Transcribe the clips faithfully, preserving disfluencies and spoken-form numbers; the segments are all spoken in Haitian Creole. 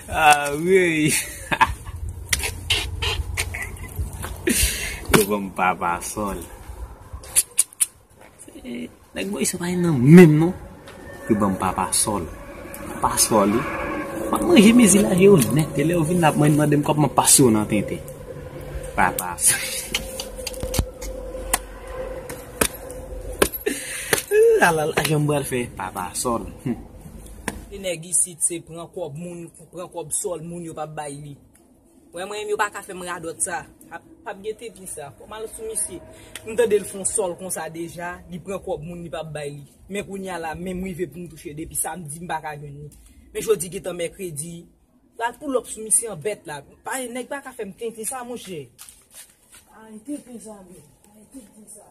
Ah wi. Yo ban m Papa Sòl. Nèg Moyiz sa pa nan menm non. Yo ban m Papa Sòl. Papa Sòl wi. M ap manje mezi la yo nèt. E lè yo vin la ap mande m kòb m ap pase yo nan tenten. Papa Sòl. Ala lajan m pral fè Papa Sòl. Hmm. E nèg isit se pran kòb moun, pran kòb sòl moun yo p ap bay li. Mwen, mwen menm yo pa ka fè m radòt sa. P ap, p ap gen tenten sa. Fò m al sou misye. M tande l fè yon sòl konsa deja, li pran kòb moun li p ap bay li. Men kounye a la, menm rive pou m touche depi samdi m pa ka jwenn li. Men jodi gentan mèkredi. Pral pull up sou misye an bèt la. Pa, nèg pa ka fè m tenten sa, monchè. Ay, tenten sa, men. Ay, tenten sa.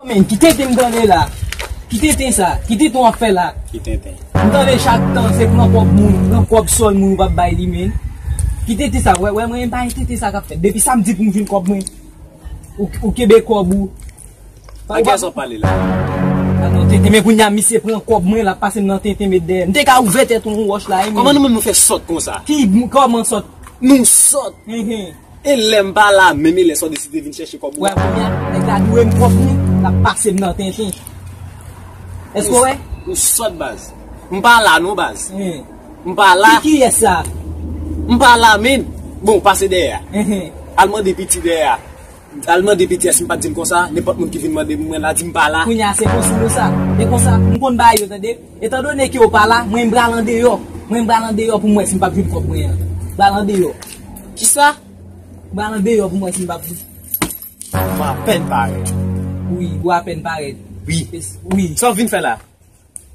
Men, ki tenten m tande la? Ki tenten sa? Ki tenten w ap fè la? Ki tenten? M tande chak tan se pran kòb moun, pran kòb sòl moun ou p ap bay li, men. Ki tenten sa? Wè, wè, mwen, m pa gen tenten sa k ap fèt. Depi samdi pou m jwenn kòb mwen, ou, ou kenbe kòb ou. Ak kiyès w ap pale la? A non, tenten, men kounye a, misye pran kòb mwen, l ap pase m nan tenten, met dèyè. M te ka ouvè tèt ou yon wòch la, wi, men. Kòman nou menm nou fè sòt konsa? Ki, kòman sòt? Nou sòt! Hen, hen. E lè m pa la menm, e lè sa w deside vin chèche kòb ou? Wè, kounye a, nèg la dwe m kòb mwen, l ap pase m nan tenten. Èske w wè? Ou sòt, baz. M pa la non, baz. Hen. M pa la. Ki, kiyès sa? M pa la, men. Bon, pase dèyè a. Hen, hen. Al mande piti dèyè a. Al mande piti a si m pa t di l konsa, nenpòt moun ki vin mande m, mwen la, di m pa la. Kounye a, se konsa nou sa. E konsa, m konn bagay yo, tande. Etandone ke w pa la, mwen m pral andeyò. Mwen m pral andeyò pou m wè si m p ap jwenn kòb mwen an. M pral andeyò. Kisa? M pral andeyò pou m wè si m p ap jwenn. Ou apèn parèt. Wi, ou apèn parèt. Wi. Wi. Sa w vin fè la?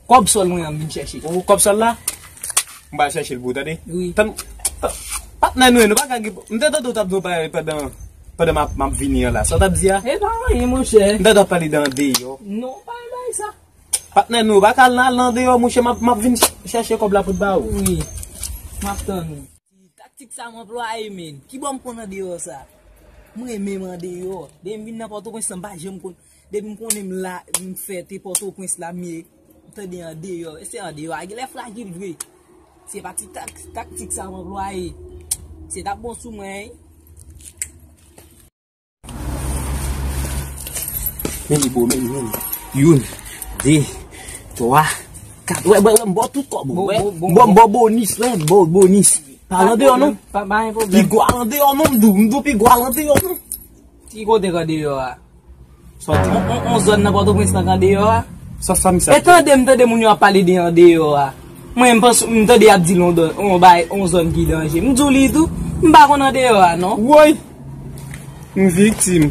Kòb sòl mwen an m vin chèche. Ou kòb sòl la? M pral chèche l pou ou, tande? Wi. Tann, tann, patnè nou ye, nou pa ka gen, m te tande w t ap di yon bagay pandan, pandan m ap, m ap vini an la. Sa w t ap di a? E pa anyen, monchè. M tande w ap pale de andeyò. Non, pa anyen bagay sa. Patnè nou, pa ka al nan, al nan andeyò, monchè, m ap, m ap vin ch-, chèche kòb la pou t ba ou. Wi. M ap tann ou. Taktik sa m anplwaye, men. Ki bò m konn andeyò sa? Mwen menm andeyò. Depi m vin nan Pòtoprens lan, m pa janm konn. Depi m konnen m la, m fèt e Pòtoprens la, m ye. M tande andeyò. E se andeyò a genlè frajil vre. Se pa ti tak-, taktik sa m anplwaye. Se t ap bon sou mwen, wi. Men li bo, men li, men li. Youn, de, twa, kat. Wè, wè, wè, m ba w tout kòb ou, wè. Bon, bon, bon, m ba w bonis, wè, m ba w bonis. Pa al andeyò non. Pa, pa gen pwoblèm. Pi gwo al andeyò non, m di w, m di w pi gwo al andeyò non. Ki kote k andeyò a? Sòti. On, on, on zòn nan Pòtoprens lan k andeyò a? Sa, sa misye ap di? E tande, m tande moun yo ap pale de andeyò a. Mwen, m panse, m tande y ap di l on, on bay, on zòn ki danje. M di w li tou, m pa konn andeyò a, non. Woy! M viktim.